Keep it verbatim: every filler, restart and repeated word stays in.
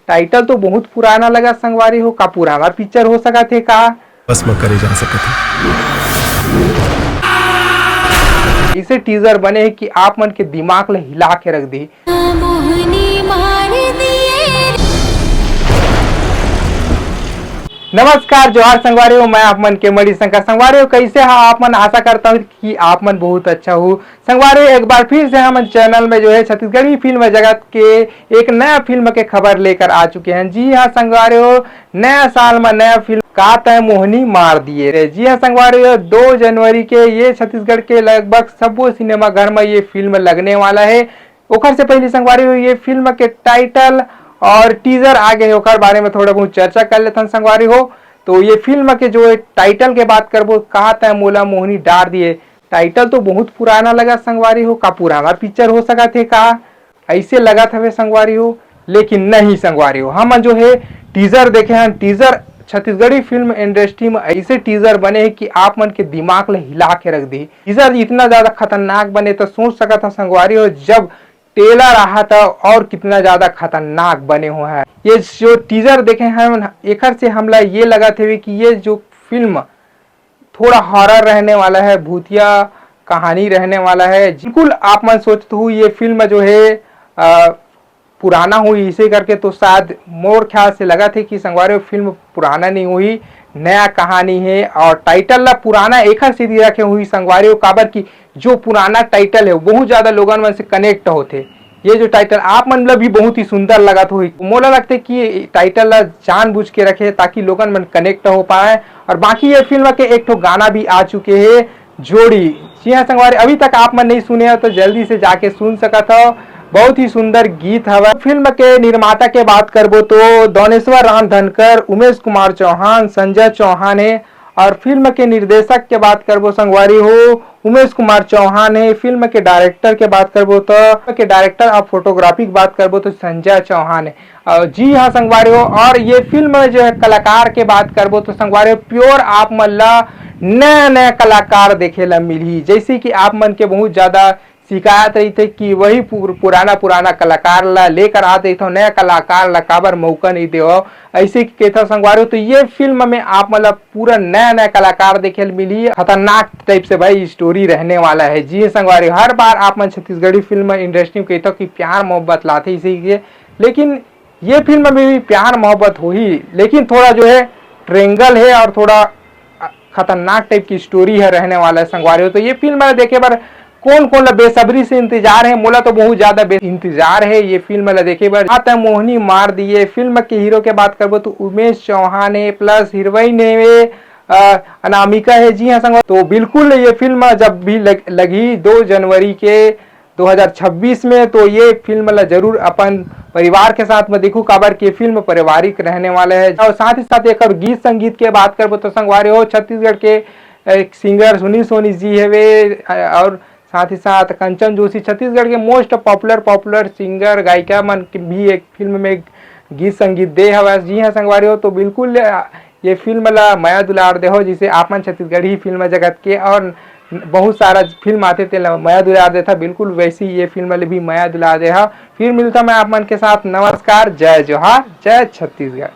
Title तो बहुत पुराना लगा संगवारी हो, का पुराना पिक्चर हो सकत हे का? बस म करे जा सकत हे। इसे टीजर बने हे कि आप मन के दिमाग ल हिला के रख दी। मोहनी मार दिए। नमस्कार, जोहार संगवारी हो, मैं आप मन के मणि शंकर। संगवारी हो, कैसे हा आप मन? आशा करता हूँ कि आप मन बहुत अच्छा हो। संगवारी हो, एक बार फिर से हमन चैनल में जो है छत्तीसगढ़ी फिल्म जगत के एक नया फिल्म के खबर लेकर आ चुके हैं। जी हाँ संगवारी हो, नया साल में नया फिल्म का तय मोहनी मार दिए रे। जी हाँ संगवारी हो, दो जनवरी के ये छत्तीसगढ़ के लगभग सब्बो सिनेमा घर में ये फिल्म लगने वाला है। ओकर से पहले संगवारी हो, ये फिल्म के टाइटल और टीजर आ गए, ओकर बारे में थोड़ा बहुत चर्चा कर लेथन संगवारी हो। तो ये फिल्म के जो टाइटल के बात करबो, का तय मोला मोहनी डार दिए। टाइटल तो बहुत पुराना लगा संगवारी हो, का पुराना पिक्चर हो सकत हे का, ऐसे लगत हवे संगवारी हो। लेकिन नहीं संगवारी हो, हमन जो है टीजर देखे हन, टीजर छत्तीसगढ़ी फिल्म इंडस्ट्री में ऐसे टीजर बने हे कि आप मन के दिमाग ल हिला के रख दी। टीजर इतना ज्यादा खतरनाक बने तो सोच सकत हो संगवारी हो, जब ट्रेलर रहा था और कितना ज्यादा खतरनाक बने हुआ है। ये जो टीजर देखे हैं, एकर से हमला ये लगत हवे कि ये जो फिल्म थोड़ा हॉरर रहने वाला है, भूतिया कहानी रहने वाला है। बिल्कुल आप मन सोचत हो ये फिल्म जो है, अ, पुराना हुई, इसे करके तो शायद मोर ख्याल से लगत हे कि संगवारी हो फिल्म पुराना नहीं हुई, नया कहानी है। और टाइटल ला पुराना एकर सेती रखे हुई संगवारी हो, काबर कि जो पुराना टाइटल है बहुत ज्यादा लोगन मन से कनेक्ट होथे। ये जो टाइटल आप मन ला भी बहुत ही सुंदर लगत होही, मोला लगथे कि टाइटल ला जानबूझ के रखे ताकि लोगन मन कनेक्ट हो पाए। और बाकी ये फिल्म के एक ठो गाना भी आ चुके हे, जोड़ी। जी हाँ संगवारी, अभी तक आप मन नहीं सुने हो तो जल्दी से जाके सुन सकत हो, बहुत ही सुंदर गीत हवा। फिल्म के निर्माता के बात करबो तो दौनेश्वर राम धनकर, उमेश कुमार चौहान, संजय चौहान है। और फिल्म के निर्देशक के बात करबो संगवारी हो, उमेश कुमार चौहान है। फिल्म के डायरेक्टर के बात करबो तो, के डायरेक्टर ऑफ फोटोग्राफी की बात करबो तो संजय चौहान है। और जी हाँ संगवारी हो, और ये फिल्म में जो है कलाकार के बात करबो तो संगवारी हो, प्योर आप मन ला नया नया कलाकार देखे ला मिलही। जैसे कि आप मन के बहुत ज्यादा शिकायत रहिथे कि वही पुर-, पुराना पुराना कलाकार ला लेकर आत रहिथो, नया कलाकार ला काबर मौका नहीं देवो, ऐसे कि कहथो संगवारी हो। तो ये फिल्म में आप मन ला पूरा नया नया कलाकार देखे ला मिलही। खतरनाक टाइप से भाई स्टोरी रहने वाला है। जी संगवारी हो, हर बार आप मन छत्तीसगढ़ी फिल्म इंडस्ट्री में कहथो कि प्यार मोहब्बत लाथे इसी के, लेकिन ये फिल्म में भी प्यार मोहब्बत होही, लेकिन थोड़ा जो है ट्रेंगल है और थोड़ा खतरनाक टाइप की स्टोरी है रहने वाला है संगवारी हो। तो ये फिल्म ला देखे बर कौन कौन ला बेसब्री से इंतजार है, मोला तो बहुत ज्यादा बे-, इंतजार है ये फिल्म ला देखे बर। हाँ, त मोहनी मार दिए फिल्म के हीरो के बात करबो तो उमेश चौहान है, प्लस हीरोइन है, अ, अनामिका है। जी हाँ संगवारी, तो बिल्कुल ये फिल्म जब भी लग, लगी दो जनवरी के दो हज़ार छब्बीस में, तो ये फिल्म ला जरूर अपन परिवार के साथ में देखू, काबर के फिल्म पारिवारिक रहने वाला है। और साथ ही साथ एकर गीत संगीत के बात करबो तो संगवारी हो, छत्तीसगढ़ के एक सिंगर सुनील सोनी जी हवे, अ, और साथ ही साथ कंचन जोशी, छत्तीसगढ़ के मोस्ट पॉपुलर पॉपुलर सिंगर गायिका मन के भी एक फिल्म में गीत संगीत दे हवस। जी हाँ संगवारी हो, तो बिल्कुल, अ, ये फिल्म ला मया दुलार देहो, जिसे आप मन छत्तीसगढ़ी फिल्म जगत के और बहुत सारा फिल्म आथे तेला मया दुलार देथा, बिल्कुल वैसी ये फिल्म ला भी मया दुलार देहा। फिर मिलता मैं आप मन के साथ। नमस्कार, जय जोहार, जय छत्तीसगढ़।